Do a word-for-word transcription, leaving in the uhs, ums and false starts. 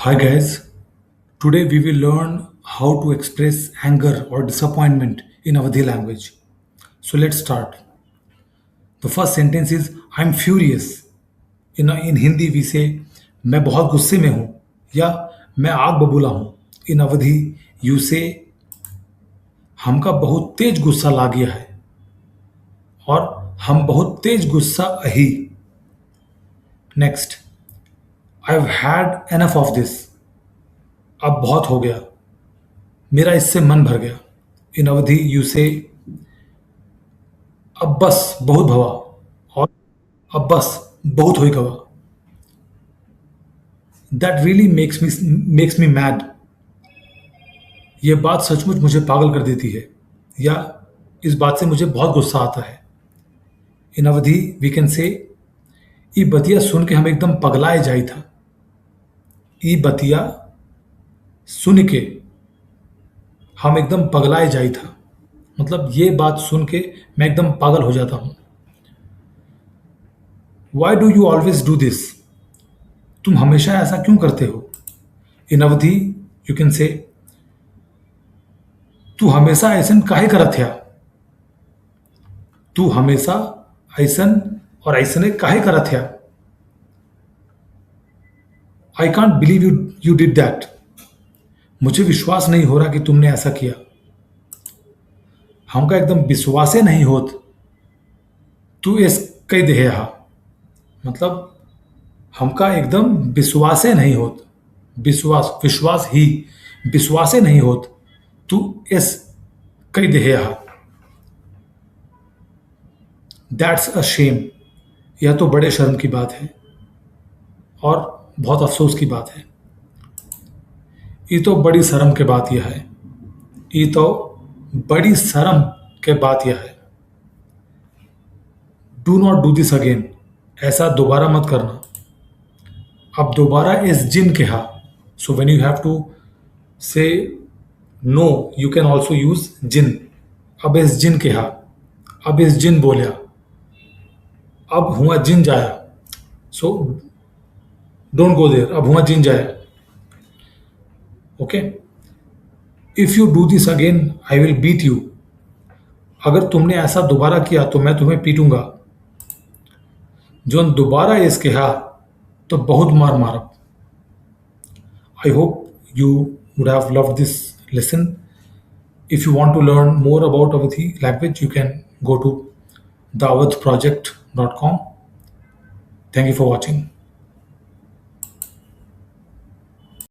Hi guys, today we will learn how to express anger or disappointment in Awadhi language. So let's start. The first sentence is, "I'm furious." In, in Hindi we say, "मैं बहुत गुस्से में हूँ" या "मैं आग बबूला हूँ।" In Awadhi you say, "हमका बहुत तेज गुस्सा लाग गया है" और "हम बहुत तेज गुस्सा अही।" Next, "I've had enough of this." अब बहुत हो गया, मेरा इससे मन भर गया। In Awadhi you say, "अब बस बहुत भवा" और "अब बस बहुत होई गवा।" That really makes me makes me mad. ये बात सचमुच मुझे पागल कर देती है, या इस बात से मुझे बहुत गुस्सा आता है। In Awadhi we can say, "ई बतिया सुन के हम एकदम पगलाए जाई था।" ई बतिया सुन के हम एकदम पगलाए जाई था, मतलब ये बात सुन के मैं एकदम पागल हो जाता हूँ। "Why do you always do this?" तुम हमेशा ऐसा क्यों करते हो? In Awadhi you can say, "तू हमेशा ऐसन काहे करत है?" तू हमेशा ऐसन और ऐसने काहे करत है? "I can't believe you you did that." मुझे विश्वास नहीं हो रहा कि तुमने ऐसा किया। हमका एकदम विश्वासे नहीं होत तू एस कह देहे हा। मतलब हमका एकदम विश्वासे नहीं होत, विश्वास, विश्वास ही, विश्वासे नहीं होत तू एस कह देहे हा। That's a shame. यह तो बड़े शर्म की बात है और बहुत अफसोस की बात है। ई तो बड़ी शर्म के बात यह है, ई तो बड़ी शर्म के बात यह है। Do not do this again. ऐसा दोबारा मत करना। अब दोबारा एस जिन कहा। So when you have to say no, you can also use जिन। अब एस जिन कहा, अब एस जिन बोल्या, अब हुआ जिन जाया। So don't go there, अब हुआ जिन जाया। Okay, "If you do this again, I will beat you." अगर तुमने ऐसा दोबारा किया तो मैं तुम्हें पीटूंगा। जोन दोबारा एस कहा तो बहुत मार मारब। I hope you would have loved this lesson. If you want to learn more about Awadhi language, you can go to the awadh project dot com. Thank you for watching.